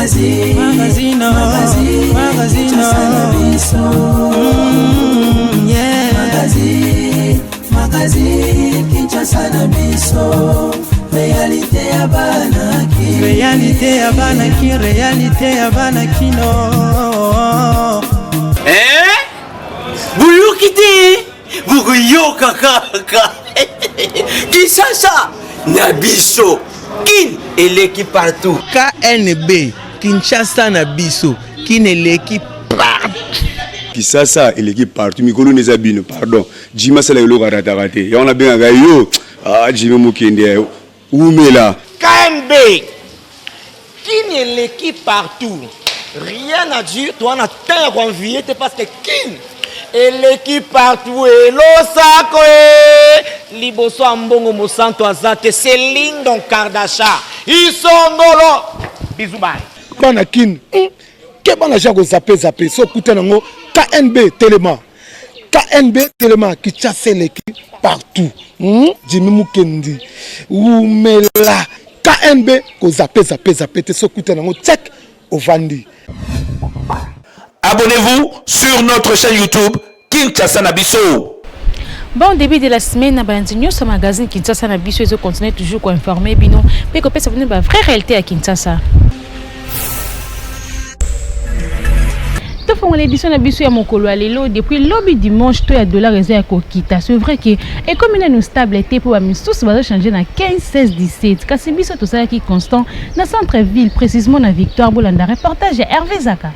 Magazine, magazine, magazine, magazine, Kinshasa na biso. Yeah. Magazine, magazine, Kinshasa na biso. Réalité ya bana ki. Réalité ya bana ki, réalité ya bana kino. Eh? Boyoki te bokoyoka kaka Kinshasa na biso kin eleki partout KNB Kinshasa na biso kin eleki partout Kisasa eleki partout mikolo nde eza bino pardon Jimmy asala eloko arataka te yango nabengaka yo ah Jimmy mokende wumela KNB kin eleki partout rien à dire toa na temps ya koenvie te parce que kin eleki partout elosako e liboso ya mbongo mosantu aza te Céline Don Kardasha isongolo bisous bye bana kin ke bana ja kozape zape so okuta nango knb telema knb telema kinshasa eleki partout jimi mukendi wumela knb kozape zape zape te so okuta nango check ovandi Abonnez-vous sur notre chaîne YouTube Kinshasa na biso. Bon début de la semaine na bayanzi nyonso magazine Kinshasa na biso ezo continuer toujours ko informer bino mpe kopesa bino ba vraie réalité ya Kinshasa. Tofongola édition na biso ya mokolo ya lelo depuis lobi dimanche to ya dollar eza ya kokita. C'est vrai que ekomi nanu stable te mpo bamisusu bazochange na 15 16 17 kasi biso tosalaki constant na centre ville précisément na Victoire. Bolanda reportage ya Hervé Zaka.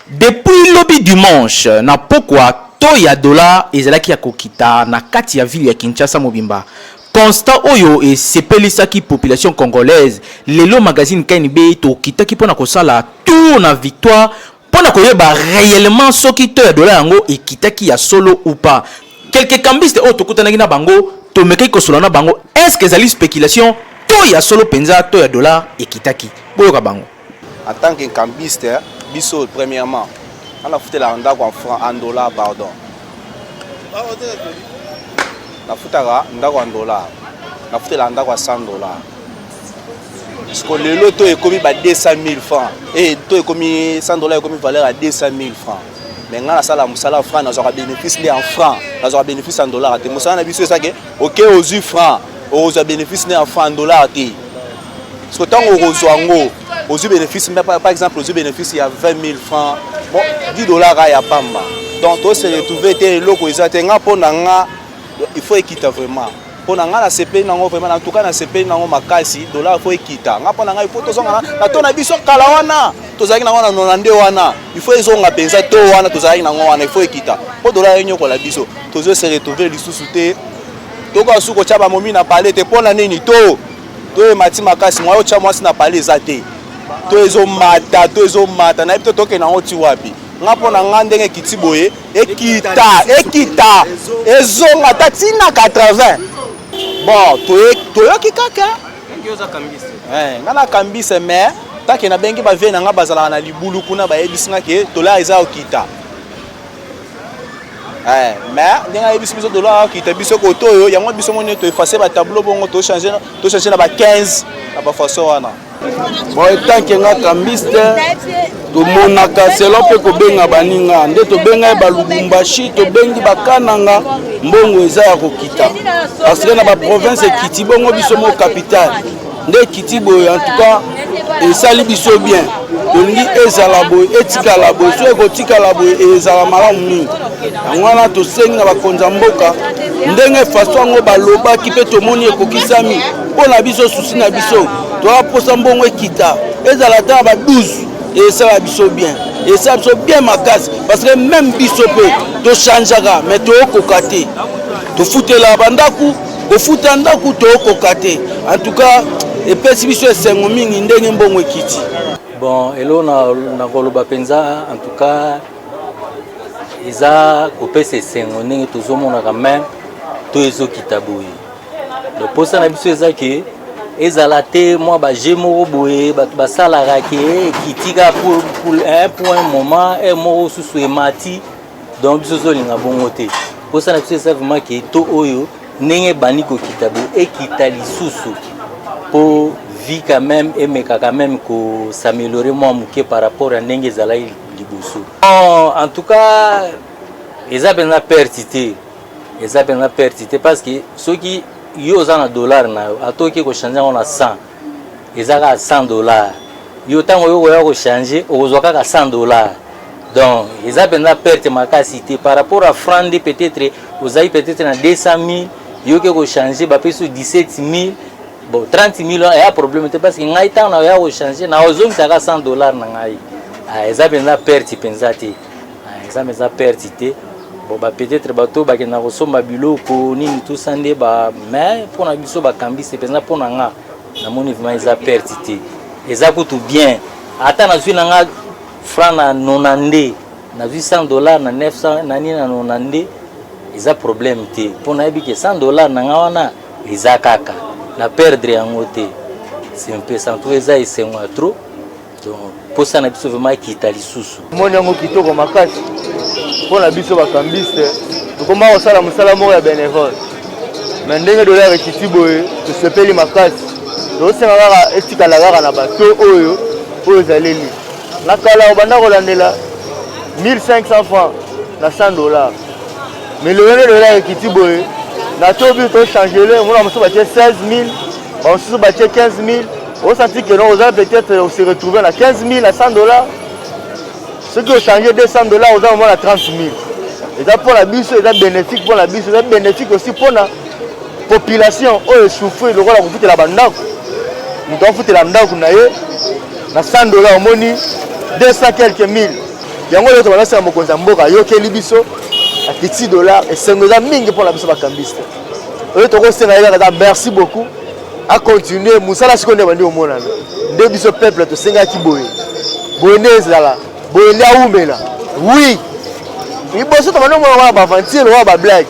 Depuis lobi dimanche na pokwa to ya dollar ezalaki ya kokita na kati ya ville ya Kinshasa mobimba. Constat oyo esepelisaki population congolaise. Lelo magazine KNB tokitaki mpona kosala tour na Victoire mpona koyeba réellement soki to ya dollar yango ekitaki ya solo ou pas. Quelques cambistes oyo tokutanaki na bango tomekaki kosola na bango est-ce que ezali spéculation to ya solo mpenza to ya dollar ekitaki. Boyoka bango. En tant que cambiste, biso premièrement, on a foutu la ndako en franc, en dollar, pardon. Nafutaka ndako en dollar. Nafutela ndako à 100 dollars. Parce que lelo to ekomi ba 200 000 francs. Et to ekomi 100 dollars ekomi valeur à 200 000 francs. Mais nga nasala mosala franc nazwaka bénéfice nde en franc, nazwaka bénéfice en dollar te. Mosala na biso ezake OK ozwi franc, okozwa bénéfice nde en franc en dollar te. Parce que ntango okozwa yango ozwi bénéfice mais par exemple ozwi bénéfice ya 20 000 francs, bon 10 dollars ya pamba. Donc to se retrouver te eloko eza te nga mpo na nga il faut ekita vraiment. Mpo na nga nasepeli nango vraiment, en tout cas nasepeli nango makasi, dollar faut ekita. Nga mpo na nga il faut tozonga na to na biso kala wana tozalaki nango na 92 wana, il faut ezonga mpenza to wana tozalaki nango wana, il faut ekita. Mpo dollar enyokola biso, tozo se retrouver lisusu te. Tokoka su kotya bamomi na pale te mpo na nini to to emati makasi mwa otya mwasi na pale eza te. To ezomata, to ezomata, nayebi to tokende yango ti wapi. Nga mpo na nga ndenge ekiti boye ekita ekita ezonga ata ntina 80. Bon toyoki kaka nga na kambise mais take nabengi bavie na nga bazalaka na libulu kuna bayebisi nga ke dollar eza okita. Mais ndenge ayebisi biso dollar okita biso koto oyo yango biso moni to effacer ba tableau bongo to changer to changer na ba 15 na ba façon wana. Bon, tant que nga cambiste tomonaka selon mpe kobenga baninga nde tobenga ye balubumbashi tobengi bakananga mbongo eza ya kokita parce que na baprovince ekiti bongo biso mo capitale nde ekiti boye en tout cas esali biso bien tolingi ezala boye etikala boye soki ekotikala boye ezala malamu mingi yango wana tosengi na bakonzi ya mboka ndenge faso yango balobaki mpe tomoni ekokisami mpo na biso susi na biso toya mposa mbongo ekita ezala ata na ba 12 esala biso bien esala biso bien makasi parce que même biso mpe tochangeaka mais tokoka te tofutelaka bandako kofuta ndako tokoka te en tout cas epesi biso esengo mingi ndenge mbongo ekiti. Bon, elo na koloba mpenza en tout cas eza kopesa esengo ndenge tozomonaka même to ezokita boye. Donc posa na biso eza ke ezala te mwa ba jeu moko boye bato basalaka ke ekiti kaka pour un moment un moko susu emati. Donc biso tozolinga bongo te. Posa na biso eza vraiment ke to oyo ndenge ebandi kokita boye ekita lisusu po Vie quand même emeka quand même ko s'améliorer mwa moke par rapport ya ndenge ezalaki liboso. Bon, en tout cas eza mpenza perte te, eza mpenza perte te parce que soki yo oza na dollar na yo ata oke kochange yango na 100 eza kaka 100 dollar yo ntango yo okoya kochange okozwa kaka 100 dollar donc eza mpenza perte makasi te par rapport à franc nde peut-être ozali peut-être na 200 000 yo oke kochange bapesi yo 17 000 Bon 30 000 wana eya problème te parce que ngai ntango nakoya kochange nakozongisaka 100 dollar na ngai ah, eza mpenza perte mpenza te ah, eza mpenza perte te bon ba peut-être bato bakenda kosomba biloko nini tout ça nde ba mais mpo na biso bakambisi mpenza mpo na nga namoni vraiment eza perte te eza kutu bien ata nazwi na nga franc na 92 nazwi 100 dollar na 900 na nini na 92 eza problème te mpo nayebi ke 100 dollar na nga wana eza kaka na perdre yango te c'est un peu ça tout eza esengo ya trop donc posa na biso vraiment ekita lisusu moni yango kitoko makasi mpo na biso bakambiste tokoma kosala mosala moko ya bénévole me ndenge dollar ekiti boye tosepeli makasi tosenga kaka etikala kaka na bato oyo oyo ezaleli na kala obanda kolandela 1500 francs na 100 dollars mais lelo nde dollar ekiti boye na to biso tochangele omona mosusu batie 16 000 bamosusu batie 15 000 osanti ke non oza peut-être ose retrouve na 15 000 na 100 dollars soki ochange 200 dollars oza moma na 30 000 eza mpo na biso eza bénéfique mpo na biso eza bénéfique aussi mpo na population oyo esouffrir lokola kofutela bandako moto afutela ndako na ye na 100 dollars omoni 200 quelque mille yango oyo tobandasala mokonzi ya mboka ayokeli biso akiti dollar esengo eza mingi mpo na biso bakambiste oyo tokosenga ye kaka eza merci beaucoup acontinue mosala sikoyo nde ebandi komonana nde biso peuple tosengaki boye boye nde ezala boye nde awumela oui liboso tobandi komona wana baaventure wana bablague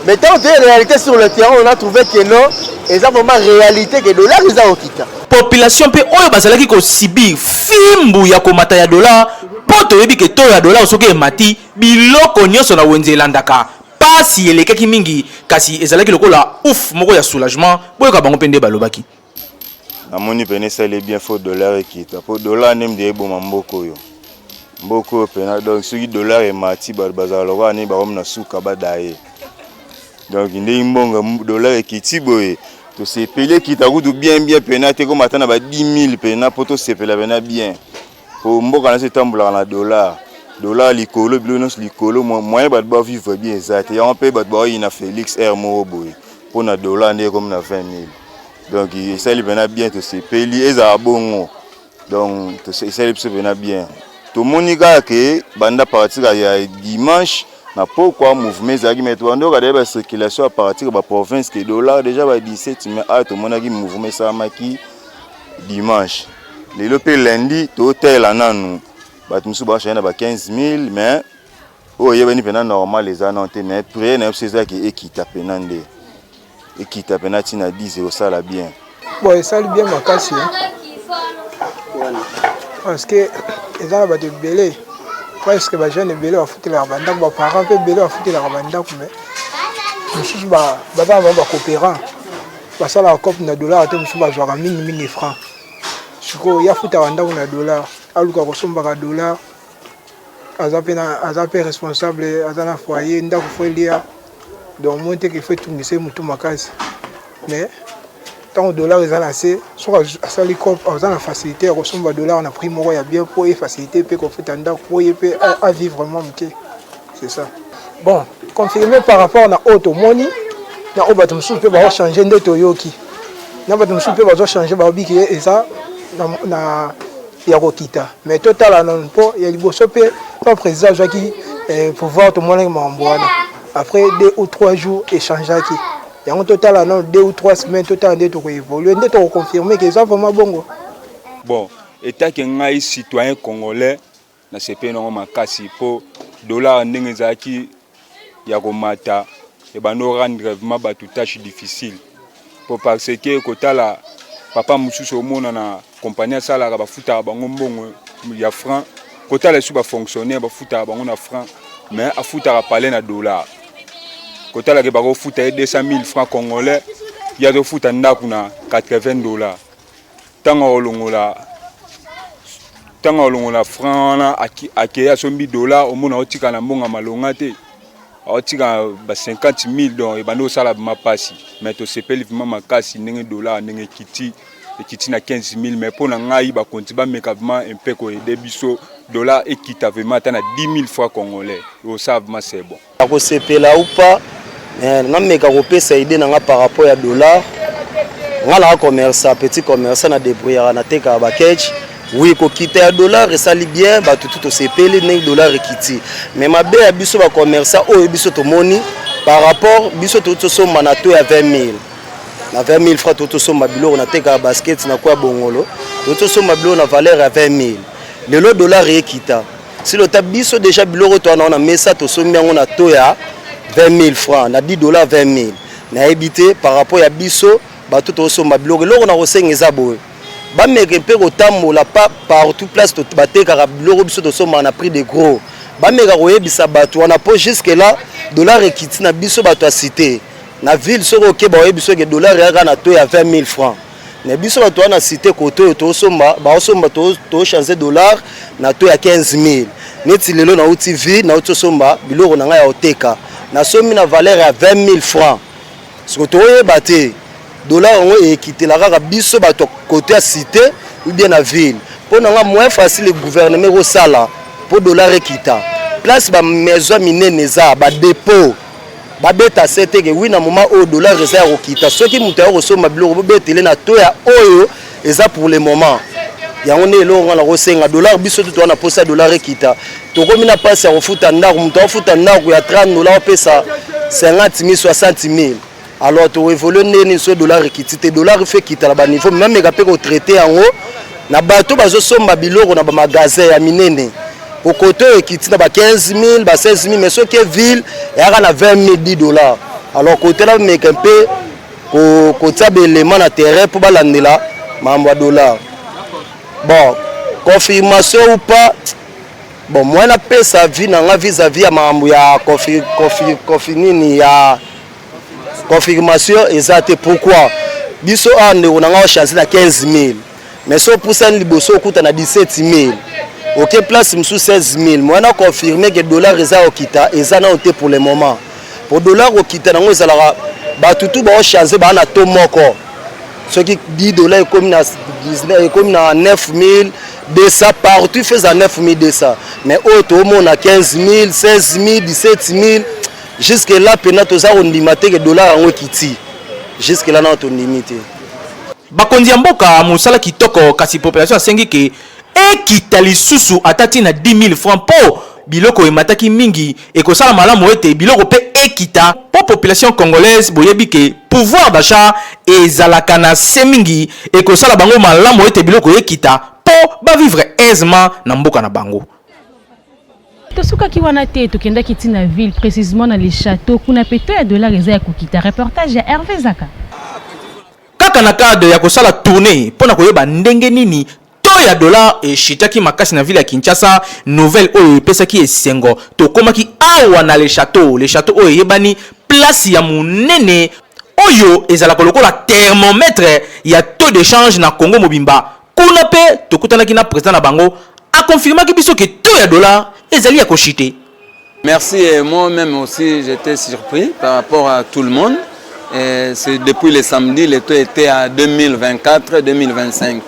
mais ntango toye réalité sur le terrain on a trouvé que non eza vraiment réalité que dollar eza kokita population mpe oyo bazalaki kosibir fimbu ya komata ya dollar mpo toyebi ke to ya dollar soki emati biloko nyonso na wenze elandaka pasi elekaki mingi kasi ezalaki lokola ouf moko ya soulagement boyoka bango mpe nde balobaki Namoni pena esali bien faut dollar ekita po dollar nde mde eboma mboka oyo mboka oyo pena donc soki dollar emati bato bazala lokola nini bakomi na suka badaye donc ndenge mbongo dollar ekiti boye tosepeli ekita kutu bien bien pena te koma ata na ba 10 000 pena po tosepela pena bien po mboka na biso etambolaka na dollar dollar likolo biloko nyonso likolo moyen bato bavivre bien eza te yango mpe bato baoyina Felix heure moko boye mpo na dollar nde ekomi na 20 000 donc esali mpena bien tosepeli ezala bongo donc esali biso mpena bien tomoni kaka ke banda partir ya dimanche na pokwa mouvement ezalaki mais tobanda oyoka deja bacirculation ya partir ya baprovince ke dollar deja ba 17 mai awa tomonaki mouvement esalamaki dimanche lelo mpe lundi totalela nanu bato mosusu bachange na ba 15 000 mais oyo eyebani mpena normal eza nano te mais priere na biso ezalaki ekita mpena nde ekita pena ti na 10 ekosala bien. Bon esali bien makasi parce que eza na bato ebele presque ba jeune ebele bafutelaka bandako ba parents mpe ebele bafutelaka bandako mais mosusu baza na bango bacoopérant basalaka cope na dollar te mosusu bazwaka mingimingi franc sikoyo ye afutaka ndako na dollar aluka kosombaka dollar aza mpe aza mpe responsable aza na foyer ndako fo elia donc omoni te ke fo etungisa ye motu makasi mais ntango dollar eza na se soki asali cop aza na facilité ya kosomba dollar na prix moko ya bien mpo ye facilité mpe kofuta ndako mpo ye mpe avivre mwa moke c'est ça bon confirme par rapport na oyo tomoni na oyo bato mosusu mpe baochange nde toyoki na bato mosusu mpe bazochange babiki eza na, na ya kokita mais totala nanu mpo ya liboso mpe pa président azwaki eh, pouvoir tomonaki makambo wana après deux ou trois jours échangeaki yango totala nanu deux ou trois semaines totala nde tokoévolue nde tokoconfirme ke eza vraiment bongo bon etake ngai citoyen congolais Nasepeli nango makasi po dollar ndenge ezalaki ya komata ebandi o rendre vraiment batu tache difficile po parce que kotala papa mosusu omona na compagnie asalaka bafutaka bango mbongo ya franc kotala lisusu ba fonctionnaire bafutaka bango na franc mais afutaka palais na dollar kotala ke bakofuta ye 200 000 francs congolais ye azofuta ndako na 80 dollars. Ntango akolongola ntango akolongola franc wana akei asombi dollar, omona aotika na mbongo ya malonga te, aotika ba 50 000. Donc ebandi kosala vraiment mpasi, mais tosepeli vraiment makasi ndenge dollar ndenge ekiti, ekiti na 15 000. Mais mpo na ngai, bakonzi bameka vraiment mpe koaider biso, dollar ekita vraiment ata na 10 000 francs congolais, osala vraiment c'est bon. Akosepela ou pas, nameka kopesa idée na nga par rapport ya dollar. Nga naka commerçant, petit commerçant, na débrouillaka, natekaka baketch. Oui, kokita ya dollar esali bien, bato tu tosepeli ndenge dollar ekiti. Mais mabe ya biso bacommerçant oyo biso tomoni par rapport biso toki tosomba na taux ya 20 000, na 20 000 francs toki tosomba biloko. Natekaka basket na kwa Bongolo, toki tosomba biloko na valeur ya 20 000. Lelo dollar ekita, silota biso déjà biloko to wana na mesa, tosombi yango na taux ya 20 000 francs, na 10 $ 20 000. Nayebi te par rapport ya biso bato tosomba biloko. Eloko na kosenga eza boye: bameke mpe kotambola pa partout place batekaka biloko biso tosombaka na prix de gros, bameka koyebisa bato wana, mpo jusque là dollar ekiti na biso bato ya cité. Na ville soki okeba, oyebi soki dollar eyaka na taux ya 20 000 francs, mais biso bato wana cité, kote oyo tosomba, baosomba, tochange dollar na taux ya 15 000. Neti lelo nauti ville, nauti osomba biloko na ngai ya koteka, nasombi na valeur ya 20 000 francs. Siko toyeba te dollar yango ekitela kaka biso bato kote ya cité ou bien na ville. Mpo na nga, moyen facile gouvernement ekosala mpo dollar ekita, place bamaison minene eza badépôt, babeta se teke wi na moment oyo dollar eza ya kokita. Soki moto aya kosomba biloko, bobetele na taux ya oyo eza pour le moment. Yango nde eloko nga na kosenga. Dollar, biso tu toza na posa dollar ekita. Tokomi na mpasi ya kofuta ndako. Moto akofuta ndako ya 30 $, opesa 50 000, 60 000, alors toévolue ndeni so dollar ekiti te? Dollar fe ekita na baniveau, mameka mpe kotraiter yango na bato bazosomba biloko na bamagasin ya minene. Kokote oyo ekiti na ba 15 000, ba 16 000, mais soki ville eyaka na 20 000, 10 $. Alors kote na bameka mpe kotia baelema na terrain mpo balandela makambo ya dollar. Bon, confirmation ou pas, bon, moi napesa avis na nga vis-à-vis ya makambo ya confi nini ya confirmation eza te. Pourquoi? Biso awa, ndeko na nga ochange na 15 000, mais so opusani liboso, okuta na 17 000, oke place mosusu 16 000. Moi na confirme ke dollar eza okita, eza nano te pour le moment. Po dollar okita nango ezalaka bato tu baochange baa na taux moko. Soki 10 $ ekomi na 19, ekomi na 9200, partout fe eza 9200. Mais oyo toomona 15 000, 16 000, 17 000, jusque là mpena toza kondima te ke dollar yango ekiti. Jusque là nano tondimi te. Bakonzi ya mboka, mosala kitoko, kasi population asengi ke ekita lisusu ata ntina 10 000 francs, mpo biloko emataki mingi. Ekosala malamu ete biloko mpe ekita, mpo population congolaise, boyebi ke pouvoir d'achat ezalaka na se mingi. Ekosala bango malamu ete biloko ekita mpo bavivre aisément na mboka na bango. Tosukaki wana te, tokendaki ntina ville, précisément na Le Château. Kuna mpe taux ya dollar eza ya kokita. Reportage ya Hervé Zaka. Kaka na cadre ya kosala tournée mpo na koyeba ndenge nini taux ya dollar eshitaki makasi na ville ya Kinshasa, nouvelle oyo epesaki esengo, tokomaki awa na Le Château. Le Château oyo eyebani place ya monene oyo ezalaka lokola thermomètre ya taux d'échange na Congo mobimba. Kuna mpe tokutanaki na président na bango, akonfirmaki biso ke taux ya dollar ezali ya koshite. Merci, et moi-même aussi j'étais surpris par rapport à tout le monde. Et c'est depuis le samedi, le taux était à 2024, 2025.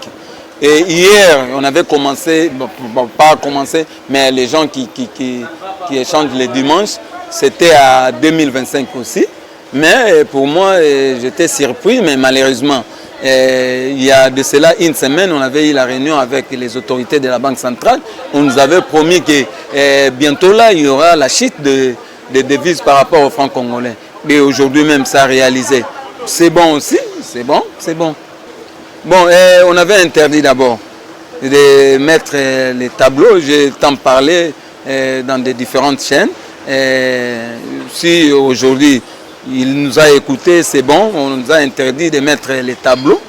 Et hier, on avait commencé, bon, pas commencé, mais les gens qui échangent les dimanches, c'était à 2025 aussi. Mais pour moi, j'étais surpris, mais malheureusement, il y a de cela une semaine, on avait eu la réunion avec les autorités de la Banque centrale. On nous avait promis que bientôt là, il y aura la chute de devises par rapport au franc congolais. Et aujourd'hui même, ça a réalisé. C'est bon aussi, c'est bon, c'est bon. Bon, on avait interdit d'abord de mettre les tableaux. J'ai tant parlé dans des différentes chaînes. Et si aujourd'hui il nous a écoutés, c'est bon. On nous a interdit de mettre les tableaux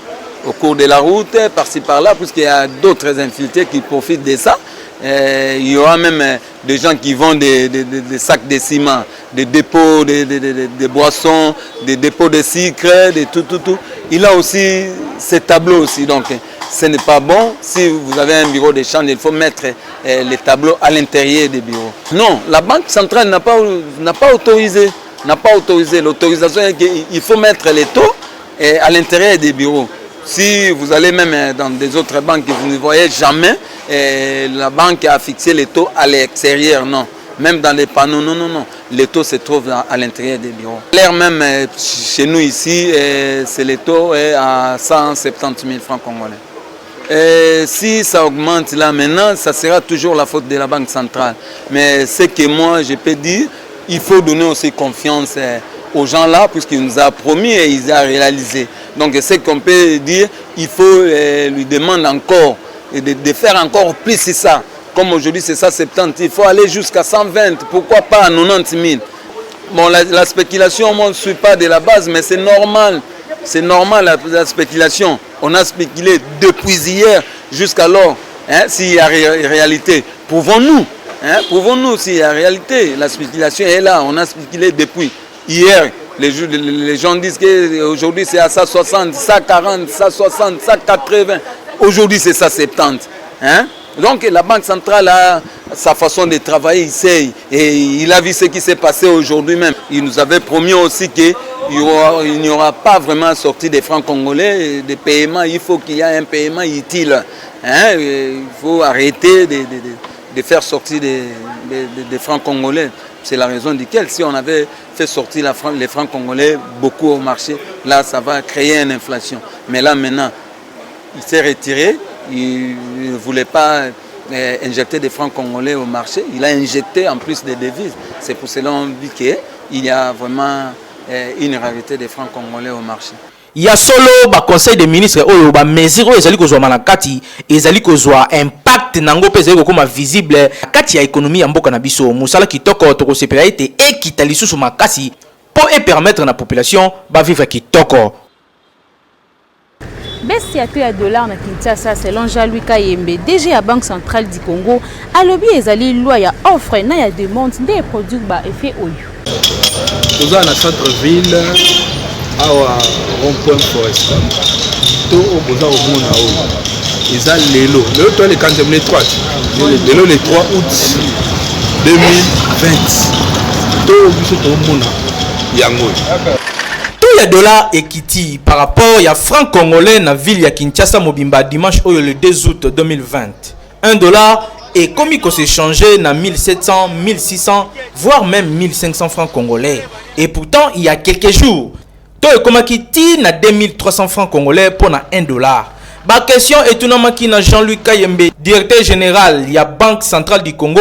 au cours de la route, par-ci par-là, puisqu'il y a d'autres infiltrés qui profitent de ça. Et il y aura même des gens qui vendent des sacs de ciment, des dépôts de boissons, des dépôts de sucre, de tout, tout, tout. Il a aussi ces tableaux aussi. Donc, Ce n'est pas bon. Si vous avez un bureau de change, il faut mettre eh, les tableaux à l'intérieur des bureaux. Non, la Banque centrale n'a pas, n'a pas autorisé. N'a pas autorisé. L'autorisation est qu'il faut mettre les taux eh, à l'intérieur des bureaux. Si vous allez même eh, dans des autres banques, vous ne voyez jamais la banque a fixé les taux à l'extérieur, non. Même dans les panneaux, non, non, non. Les taux se trouvent à l'intérieur des bureaux. L'air même chez nous ici, c'est le taux à 170 000 francs congolais. Et si ça augmente là maintenant, ça sera toujours la faute de la Banque centrale. Mais ce que moi je peux dire, il faut donner aussi confiance aux gens là, puisqu'il nous a promis et il a réalisé. Donc ce qu'on peut dire, il faut lui demander encore et de, de faire encore plus ça. Comme aujourd'hui c'est 170, il faut aller jusqu'à 120, pourquoi pas à 90 000 Bon, la, la spéculation, moi je ne suis pas de la base, mais c'est normal. C'est normal la, la, spéculation. On a spéculé depuis hier jusqu'alors. Hein, s'il y a ré réalité, pouvons-nous hein, Pouvons-nous s'il y a réalité La spéculation est là, on a spéculé depuis hier. Les, les gens disent qu'aujourd'hui c'est à 160, 140, 160, 180. Aujourd'hui c'est 170. Hein? Donc la Banque centrale a sa façon de travailler, il sait, et il a vu ce qui s'est passé aujourd'hui même. Il nous avait promis aussi qu'il n'y aura pas vraiment sortie des francs congolais, des paiements, il faut qu'il y ait un paiement utile. Hein? Il faut arrêter de, de, de, de faire sortir des, des, francs congolais. C'est la raison duquel si on avait fait sortir la, les francs congolais beaucoup au marché, là ça va créer une inflation. Mais là maintenant, il s'est retiré, il ne voulait pas euh, injecter des francs congolais au marché, il a injecté en plus des devises. C'est pour cela qu'on dit qu'il y a vraiment euh, une rareté des francs congolais au marché. Ya solo, ba conseil des ministres oyo, ba mesure oyo ezali kozwama na kati ezali kozwa impact nango mpe ezali kokoma visible na kati ya économie ya mboka na biso. Mosala kitoko, tokosepela ete ekita lisusu makasi mpo epermettre na population bavivre kitoko. Baisse ya taux ya dollar na Kinshasa selon Jean-Louis Kayembe, DG ya Banque centrale du Congo, alobi ezali loi ya offre na ya demande nde eproduire ba effet oyo. Toza na centre ville awa, rond point Forestal. To oyo boza komona oyo eza lelo, lelo toa le 4, le 3, lelo le 3 août 2020. To oyo biso toomona yango oyo. Taux ya dollar ekiti par rapport ya franc congolais na ville ya Kinshasa mobimba dimanche oyo le 2 août 2020. 1 dollar ekomi kos'échanger na 1700, 1600, voire même 1500 francs congolais. Et pourtant, il y a quelques jours, taux ekomaki ti na 2300 francs congolais mpo na 1 dollar. Baquestion etunamaki na Jean-Louis Kayembe, directeur général ya Banque centrale du Congo,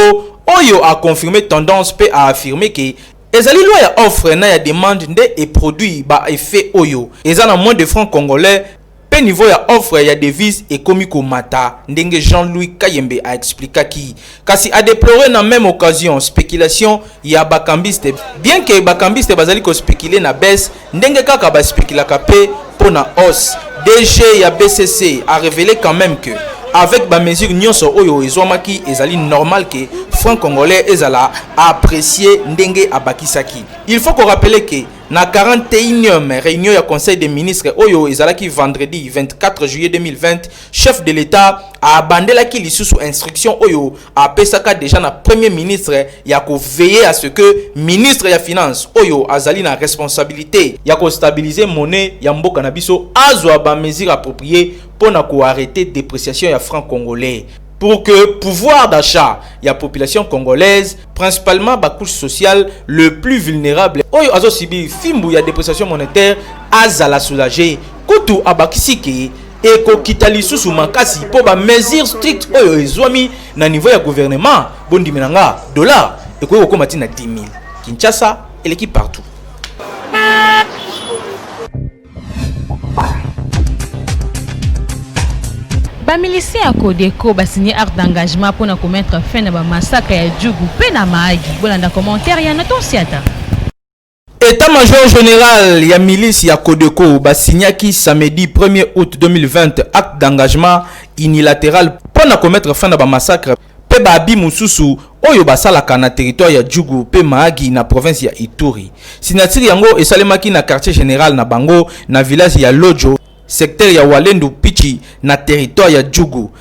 oyo aconfirme tendance mpe aaffirme ke ezali loi ya offre na ya demande nde eproduit baeffet oyo. Eza na moins de francs congolais mpe niveau ya offre ya devise ekomi komata, ndenge Jean-Louis Kayembe aexplikaki. Kasi adéploré na même occasion spéculation ya bacambiste, bien que bacambiste bazali kospéculer na baisse ndenge kaka baspéculaka mpe mpo na hausse. DG ya BCC a révélé quand même que avec bamesure nyonso oyo ezwamaki, ezali normal ke franc congolais ezala apprécié. Ndenge abakisaki, il faut korappeler ke na 41e réunion ya conseil des ministres oyo ezalaki vendredi 24 juillet 2020, chef de l'État abandelaki lisusu instruction oyo apesaka déjà na premier ministre ya koveiller à ce que ministre ya finance oyo azali na responsabilité ya kostabiliser monnaie ya mboka na biso azwa bamesure appropriée mpo na koarrêter dépréciation ya franc congolais pour que pouvoir d'achat ya population congolaise, principalement bacouche sociale le plus vulnérable oyo azosubir fimbu ya dépréciation monétaire, azala soulagé. Kutu abakisi ke ekokita lisusu makasi mpo bamesure stricte oyo ezwami na niveau ya gouvernement. Bondimela nga, dollar ekoki kokóma ntina 10 000. Kinshasa eleki partout. Bamilicien ya Codeco basigné acte d'engagement mpona komettre fin na bamassacre ya Djugu mpe na Mahagi. Bolanda commentaire ya Naton Siata. État-major général ya milice ya Codeco basignaki samedi 1er août 2020 acte d'engagement unilatéral mpona komettre fin na bamassacre mpe babi mosusu oyo basalaka na territoire ya Djugu mpe Mahagi na province ya Ituri. Signature yango esalemaki na quartier général na bango na village ya Lodjo. secteur ya Walendu Pichi na territoire ya Djugu.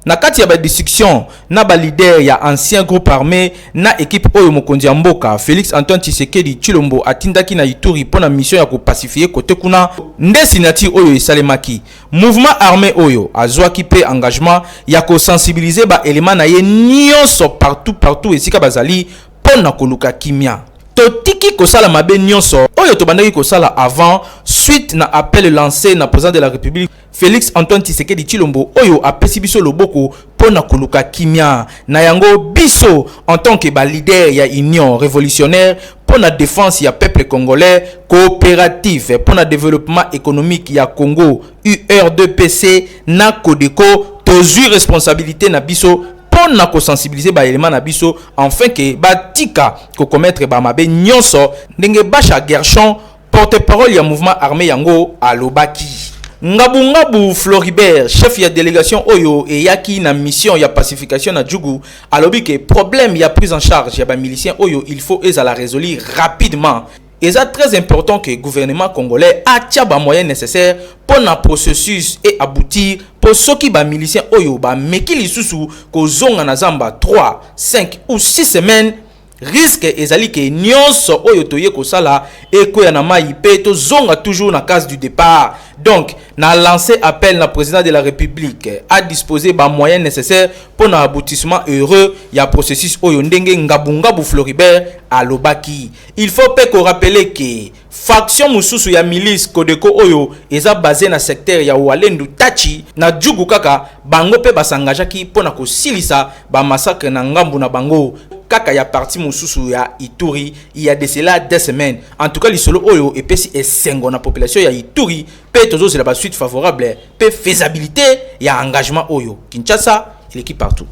Na kati ya ba discussions na ba leaders ya ancien groupe arme na equipe oyo mokonzi ya mboka Felix Antoine Tshisekedi Tshilombo atindaki na Ituri mpo na mission ya ko pacifier cote kuna nde signature oyo esalemaki. Mouvement arme oyo azwaki mpe engagement ya ko sensibiliser ba elements na ye nionso partout partout esika bazali mpo na koluka kimia. Totiki kosala mabe nionso oyo tobandaki kosala avant suite na appel lance na president de la Republique Felix Antoine Tshisekedi Tshilombo oyo apesi biso loboko mpo na koluka kimia. Na yango biso en tant que ba leaders ya Union revolutionnaire mpo na defense ya peuple congolais, cooperative mpo na developpement economique ya Congo URDPC na Codeco tozui responsabilite na biso mpo na ko sensibiliser ba elements na biso enfin que batika ko commettre ba mabe nyonso ndenge Basha Gershon Porte-parole ya mouvement arme yango alobaki. Ngabu-ngabu Floribert, chef ya delegation oyo eyaki na mission ya pacification na Djugu, alobi ke problème ya prise en charge ya ba miliciens oyo il faut ezala resolu rapidement. Eza très important que gouvernement congolais atia ba moyens nécessaires mpo na processus e aboutir mpo soki ba miliciens oyo bameki lisusu kozonga na zamba 3, 5 ou 6 semaines, Risque ezali ke nionso oyo toye kosala ekweya na mayi pe tozonga toujours na case du depart. Donc, na lancer appel na President de la Republique a disposer ba moyens necessaires pona aboutissement heureux ya processus oyo ndenge Ngabu Ngabu Floribert alobaki. Il faut pe ko rappeler ke faction mosusu ya milice Codeco oyo eza base na secteur ya Walendu Tachi na Djugu kaka bango pe ba s'engageaki pona kosilisa ba massacres na ngambu na bango kaka ya partie mosusu ya Ituri il y a de cela deux semaines. En tout cas lisolo oyo epesi esengo na population ya Ituri pe tozozela ba suite favorable pe faisabilité ya engagement oyo. Kinshasa eleki partout.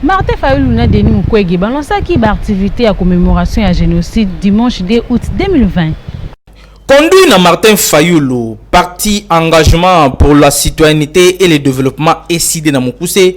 Martin Fayulu na Denis Mukwege balansaki ba activités ya commemoration ya genocide dimanche 2 août 2020. Conduit na Martin Fayulu, parti Engagement pour la citoyenneté et le développement ECIDE na mokuse,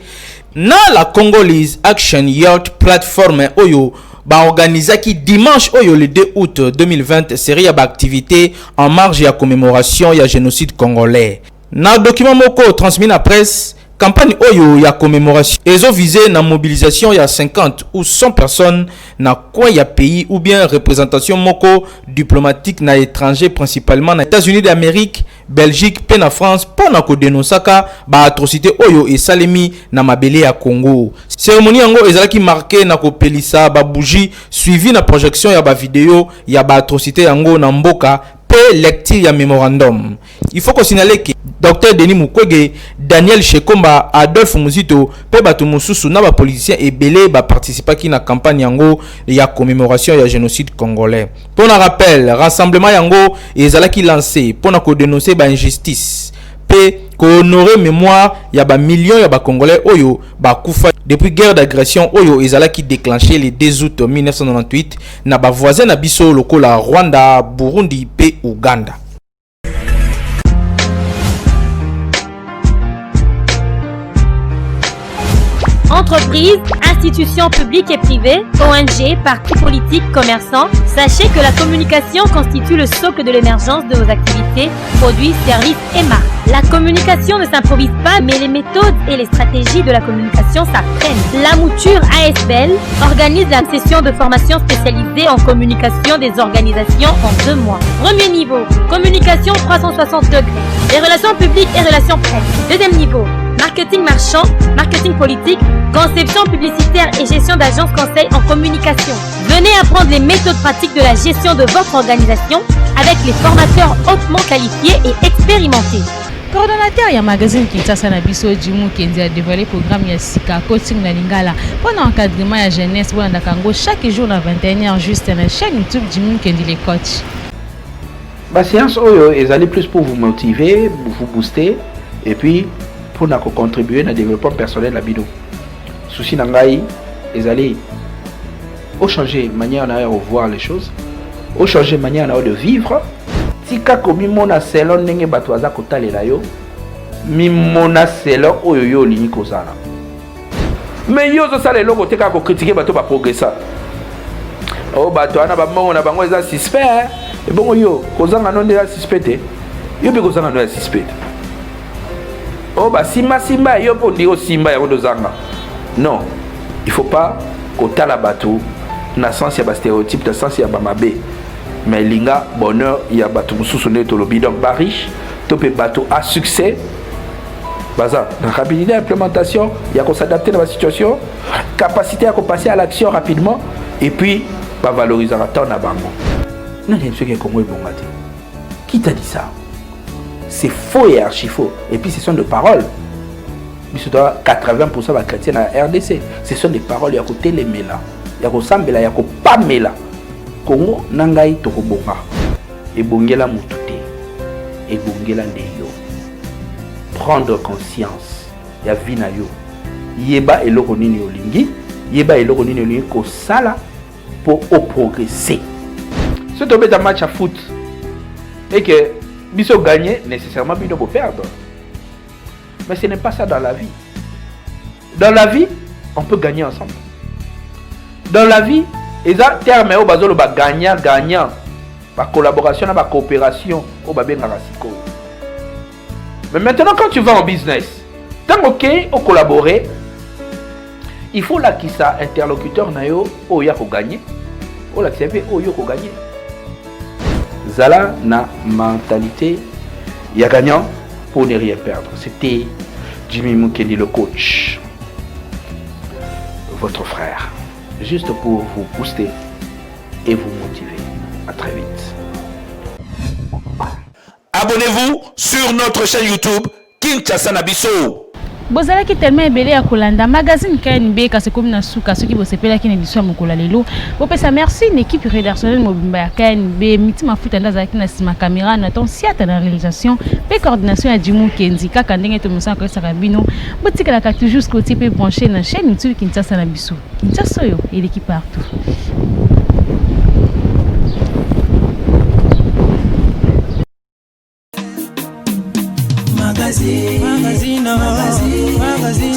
na la Congolese Action Youth Platform oyo ba organisaki dimanche oyo le 2 août 2020 série ya ba activités en marge ya commémoration ya génocide congolais. Na document moko transmis na presse, campagne oyo ya commemoration ezo viser na mobilisation ya 50 ou 100 personnes na coin ya pays ou bien représentation moko diplomatique na étranger principalement na États-Unis d'Amérique, Belgique pe na France mpo na ko denonsaka ba atrocités oyo esalemi na mabele ya Congo. Cérémonie yango ezalaki marquée na kopelisa ba bougies suivi na projection ya ba videos ya ba atrocités yango na mboka pe lecture ya memorandum. Il faut ko signaler que Docteur Denis Mukwege, Daniel Shekomba, Adolphe Muzito pe bato mosusu na ba politiciens ebele ba participaki na campagne yango ya commemoration ya genocide congolais. Pona rappel, rassemblement yango ezalaki lancé pona ko denoncer ba injustices pe ko honorer memoire ya ba millions ya ba congolais oyo bakufa depuis guerre d'agression oyo ezalaki declenchee le 2 août 1998 na ba voisins na biso lokola Rwanda, Burundi pe Ouganda. Entreprises, institutions publiques et privées, ONG, partis politiques, commerçants, sachez que la communication constitue le socle de l'émergence de vos activités, produits, services et marques. La communication ne s'improvise pas, mais les méthodes et les stratégies de la communication s'apprennent. La mouture ASBL organise la session de formation spécialisée en communication des organisations en deux mois. Premier niveau, communication 360 degrés, les relations publiques et relations presse. Deuxième niveau, marketing marchand, marketing politique, conception publicitaire et gestion d'agences conseil en communication. Venez apprendre les méthodes pratiques de la gestion de votre organisation avec les formateurs hautement qualifiés et expérimentés. Coordonnateur ya magazine Kinshasa na biso Jimmy Mukendi a dévoilé programme ya sika coaching na lingala mpo na encadrement ya jeunesse bolandaka yango chaque jour na 21h juste na chaîne YouTube Jimmy Mukendi le coach. Ba séance oyo ezali plus pour vous motiver, vous booster et puis pour na ko contribuer na développement personnel na bino. Souci na ngai ezali o changer manière na yo ya voir les choses, o changer manière na yo de vivre. Tika komimona selon ndenge bato baza kotalela yo, mimona selon oyo yo olingi kozala. Mais yo ozosala eloko te kaka kokritike bato baprogressa. O oh, bato wana bambongo na bango eza suspect. Ebongo yo kozanga no nde eza suspect te. Yo mpe kozanga no ya suspect. Oh ba simba simba yo mpe ondiri osimba yango nde ozanga. Non, il faut pas kotala bato na sens ya ba stéréotype, na sens ya ba mabe. Mais linga bonheur ya bato mosusu nde tolobi. Donc ba riche to mpe bato à succès baza na rapidité ya implémentation ya kosadapte na basituation, capacité ya kopasser à l'action rapidement, et puis bavalorisaka temps na bango. Nani soki Congo ebonga te? Qui t'a dit ça? C'est faux et archi faux. Et puis ce sont des paroles. Biso toa 80% ba chrétiens na RDC. Ce sont des paroles ya kotelemela, ya kosambela, ya kopamela. Congo na ngai tokobonga. Ebongela mutu te. Ebongela nde yo. Prendre conscience ya vie na yo. Yeba eloko nini olingi, yeba eloko nini olingi kosala po o progresser. Soki tobeta match ya foot et que biso gagner, nécessairement bino bo perdre. Mais ce n'est pas ça dans la vie. Dans la vie, on peut gagner ensemble. Dans la vie, eza terme oyo bazoloba gagnant gagnant, ba collaboration na ba coopération oyo babengaka sikoyo. Mais maintenant quand tu vas en business, ntango okei ocollaborer, il faut lakisa interlocuteur na yo oyo ya kogagner, olakisa mpe oyo okogagner. Zala na mentalité ya gagnant pour ne rien perdre. C'était Jimmy Mukendi, le coach, votre frère, juste pour vous booster et vous motiver. À très vite. Abonnez-vous sur notre chaîne YouTube Kinshasa na biso. Bozalaki tellement ebele ya kolanda magazine KNB, kasi ekomi na suka. Soki bosepelaki na édition ya mokolo ya lelo, bopesa merci na équipe rédactionnelle mobimba ya KNB. Miti Mafuta nde azalaki na nsima caméra, Nathan Siata na réalisation mpe coordination ya Jimu Kenzi. Kaka ndenge tomosana koyesaka bino, botikalaka toujours scotché mpe branché na chaîne YouTube Kinshasa na biso. Kinshasa oyo eleki partout. Magazine, magazine, magazine, magazine,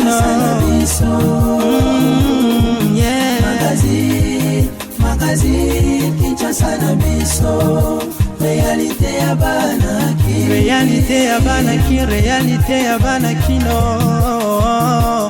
yeah. Magazine, magazine, Kinshasa na biso. Réalité ya bana ki. Réalité ya bana ki, réalité ya bana kino.